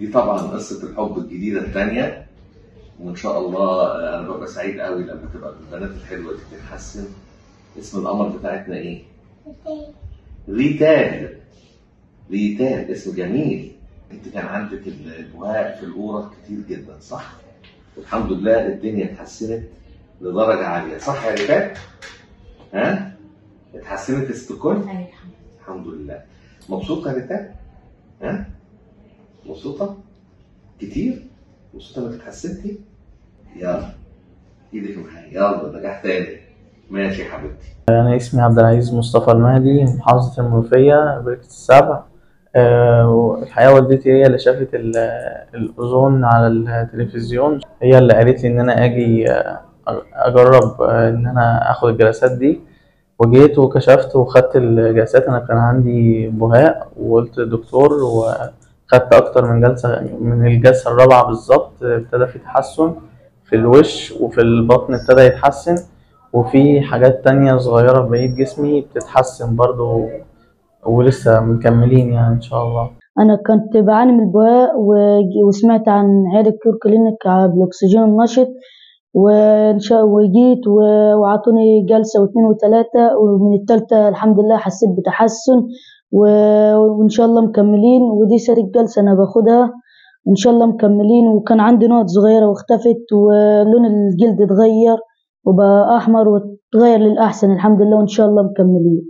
دي طبعا قصة الحب الجديدة الثانية، وان شاء الله انا ببقى سعيد قوي لما تبقى البنات الحلوة دي تتحسن. اسم القمر بتاعتنا ايه؟ ريتال. ريتال اسم جميل. انت كان عندك البهاق في القوره كتير جدا صح؟ والحمد لله الدنيا اتحسنت لدرجة عالية صح يا ريتال؟ ها؟ اتحسنت الكل؟ ايوه الحمد لله. مبسوطة يا ريتال؟ ها؟ مبسوطة؟ كتير؟ مبسوطة انك اتحسنتي؟ يلا ايدك معايا، يلا نجاح تاني. ماشي يا حبيبتي. أنا اسمي عبد العزيز مصطفى المهدي، محافظة المنوفية، بركة السبع. الحقيقة والدتي هي اللي شافت الأوزون على التلفزيون، هي اللي قالت لي إن أنا أجي أجرب، إن أنا آخد الجلسات دي، وجيت وكشفت وخدت الجلسات. أنا كان عندي بهاق وقلت للدكتور وخدت أكتر من جلسة، من الجلسة الرابعة بالظبط ابتدى في تحسن في الوش وفي البطن، ابتدى يتحسن، وفي حاجات تانية صغيرة في بقية جسمي بتتحسن برضو، ولسه مكملين يعني إن شاء الله. أنا كنت بعاني من البهاق وسمعت عن عيادة كيور كلينيك بالأكسجين النشط، وجيت وعطوني جلسة واثنين وثلاثة، ومن الثالثة الحمد لله حسيت بتحسن، وإن شاء الله مكملين. ودي سادس جلسة أنا باخدها، وإن شاء الله مكملين. وكان عندي نقط صغيرة واختفت، ولون الجلد اتغير وبقى أحمر واتغير للأحسن الحمد لله، وإن شاء الله مكملين.